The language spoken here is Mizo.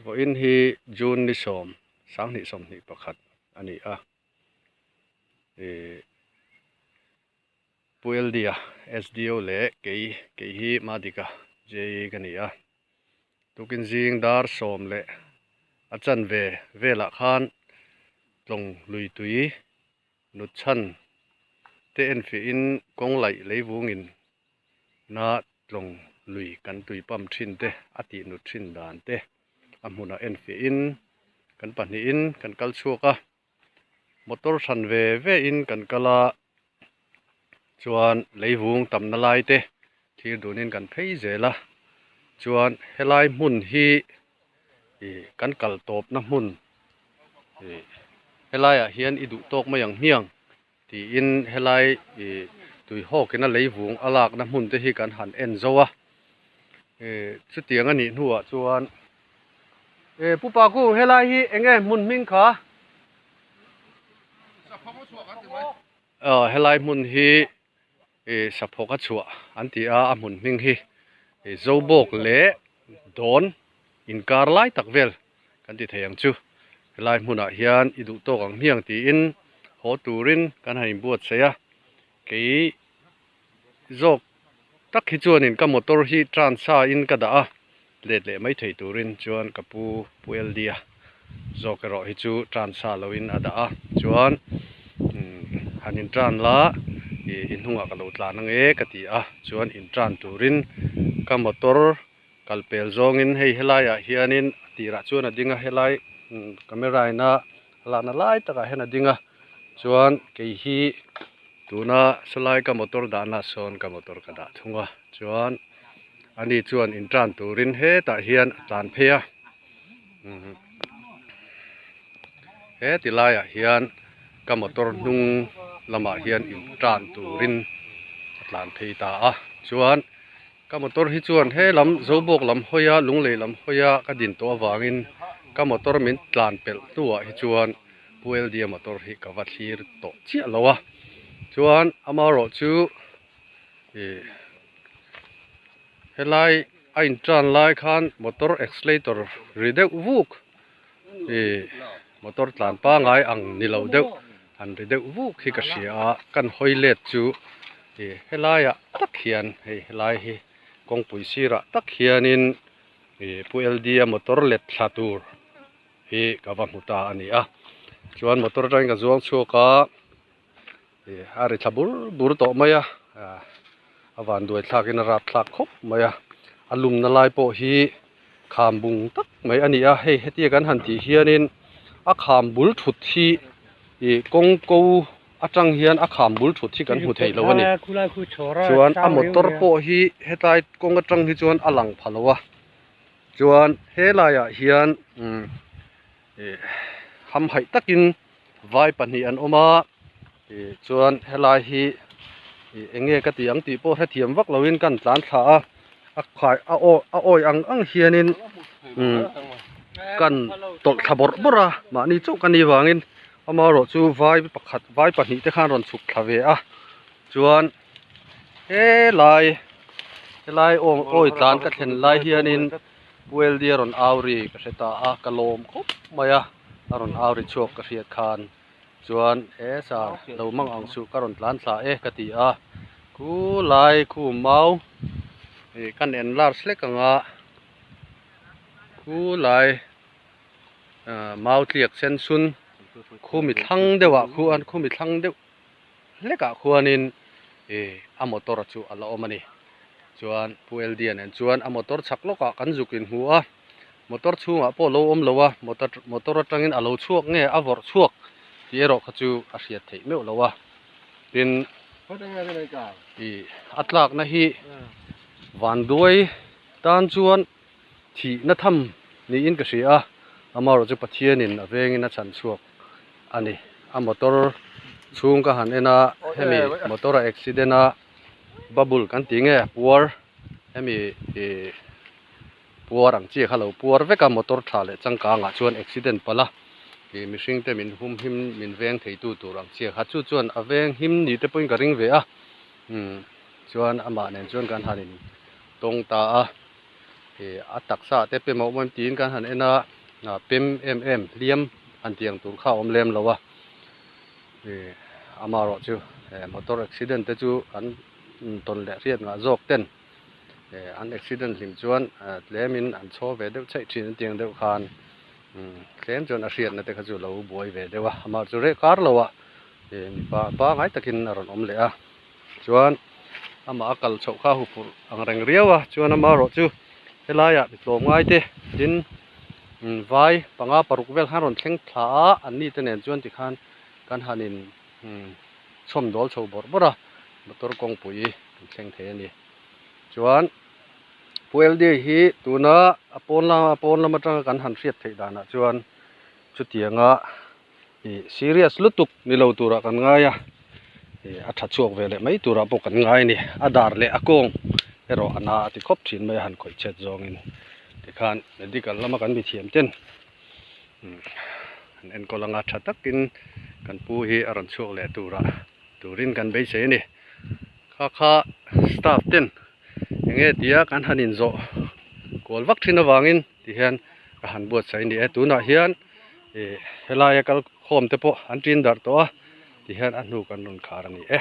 Vawiin hi June ni sawm sanghnih sawmhnih pakhat a ni a, ih Pu Eldia SDO leh kei kei hi Madika JE ka ni a, tukin zing dar sawm leh a chanve velah khan tlawng lui tui nut chhan te enfiahin kawng laih leivungin na tlawng lui kan tui pump thin te a tih nut thin dan te a hmunah enfiahin kan pahnihin kan kal chhuak a, motor hran ve ve in kan kal a chuan leivung tamna lai te thlir dunin kan phei zel a chuan helai hmun hi ih kan kal tawpna hmun ih helaiah hian i duh tawk mai ang hmiang tiin helai ih tui hawkina leivung a lakna hmun te hi kan han en zo a ih chutiang a nih hnuah chuan eh pu Paku helai hi eng nge hmun hming kha aw helai hmun hi ih saphawk a chhuah an ti a a hmun hming hi ih Zobawk leh Dawn inkar lai tak vel kan ti thei ang chu. Helai hmunah hian i duh tawk ang hmiang tiin haw turin kan han inbuatsaih a, kei zawk tak hi chuanin ka motor hi transa in ka dah a, let leh mai thei turin chuan ka pu Pu Eldia zawk erawh hi chu transa loin a dah a, chuan han in tran la ih i hnungah ka lo tlan ang e ka ti a, chuan in tran turin ka motor Kal pel zawngin hei helaiah hianin a tirah chuan a ding a, helai camera ina a lakna lai takah hian a ding a, chuan kei hi tuna sawlai ka motor dahna sawn ka motor ka dah thung a, chuan ani chuan in tan turin hetah hian a tlan phei a, he ti laiah hian ka motor hnung lamah hian in tan turin a tlan phei ta a, chuan. Ka motor hi chuan he lam Zobawk lam hawi a, Lunglei lam hawi a ka din tawh avangin ka motor min tlan pelh hnuah hi chuan Pu Eldia motor hi ka va thlir tawh chiah lo a. Chuan amaherawh chu ih helai a intan lai khan motor accelerator ri deuh vuk ih motor tlan pangai ang ni lo deuh han ri deuh vuk hi ka hria a, kan hawi let chu Ih helaiah tak hian hei helai hi kawngpui sirah tak hianin ih Pu L_D a motor let thla tur hi ka va hmu ta a ni a chuan motor atangin ka zuang chhuak a ih a ri thla bur bur tawh mai a ah a van duai thlakin a rap thlak khawp mai a a lumna lai pawh hi kham bung tak mai a ni a hei hetia kan han tih hianin a kham bul thut hi ih kawng ko atang hian a kham bul thut hi kan hmu thei lo a ni chuan a motor pawh hi hetlai kawng atang hi chuan a lang pha lo a chuan helaiah hian umm ih hamhaih takin vai pahnih an awm a ih chuan helai hi ih eng nge ka tih ang tih pawh hrethiam vak loin kan tlan thla a a khai a aw a awi ang ang hianin umm kan tawlh thla bawrh bawrh a mahni chauh ka nih vangin. Amaherawh chu vai pakhat vai pahnih te khan rawn chhuk thla ve a chuan helai helai aw awi tlan ka thlen lai hianin Pueldi a rawn au ri ka hre ta a ka lawm khawp mai a a rawn au ri chhuak ka hriat khan chuan he sar lo mang ang suh ka rawn tlan thla e ka ti a khu lai khu mau ih kan en large hlek ang a khu lai. Mau tliak sen sun khumi thlang deuhah khuan khumi thlang deuh hlekah khuanin ih a motor chu a la awm a ni chuan Pu Eldia nen chuan a motor chhak lawkah kan zuk inhmu a motor chhungah pawh a lo awm lo a motor motor atangin a lo chhuak nge a vawrh chhuak tih erawh kha chu a hriat theih meuh lo a tin ih a tlakna hi vanduai tan chuan. Thihna tham niin ka hria a, amaherawh chu Pathianin a vengin a chhan chhuak a ni. A motor chhung ka han en a, hemi motor a accident a, bubble kan tih nge puar hemi ih puar ang chi kha lo puar vek a, motor tha leh changkangah chuan accident palh a, ih mihring te min hum him min veng theitu tur ang chi kha chu chuan a veng him ni te pawhin ka ring ve a, umm chuan amah nen chuan kan han in tawng ta a. Ih a taksa te pe mawh mawh em tiin kan han en a pem em em hliam han tih ang tur kha a awm lem lo a ih amaherawh chu motor accident te chu an tawn leh hriat ngah zawk ten an accident hlim chuan tlemin an chhaw ve deuh chheih thin an tih ang deuh khan tlem chuan a hriatna te kha chu a lo buai ve deuh a amaherawh chu reh kar lo ah ih mipa pangai takin a rawn awm leh a. Chuan amah a kal chhoh kha a huphurh ang reng riau a, chuan amaherawh chu helaiah mi tlawmngai te tin vai panga paruk vel khan rawn thleng thla a, an ni te nen chuan tikhan kan han in chhawm dawl chho bawrh bawrh a, motor kawngpui kan thleng thei a ni. Chuan Pu LD hi tuna a pawn lama pawn lam atanga kan han hriat theih danah chuan chutianga Ih serious lutuk ni lo turah kan ngai a, ih a tha chhuak ve leh mai turah pawh kan ngai a ni. A dar leh a kawng erawh a na a ti khawp thin mai a han khawih chhet zawngin tikhan medical lama kan mithiam ten umm an enkawl anga tha takin kan pu hi a rawn chhuak leh turah turin kan beisei a ni. Kha kha staff ten eng nge tia kan han inzawh kual vak thin avangin tihian ka han buatsaih a ni e. Tunah hian ih helaia kal khawm te pawh an tin darh tawh a tihian a hnu kan rawn khar a ni e.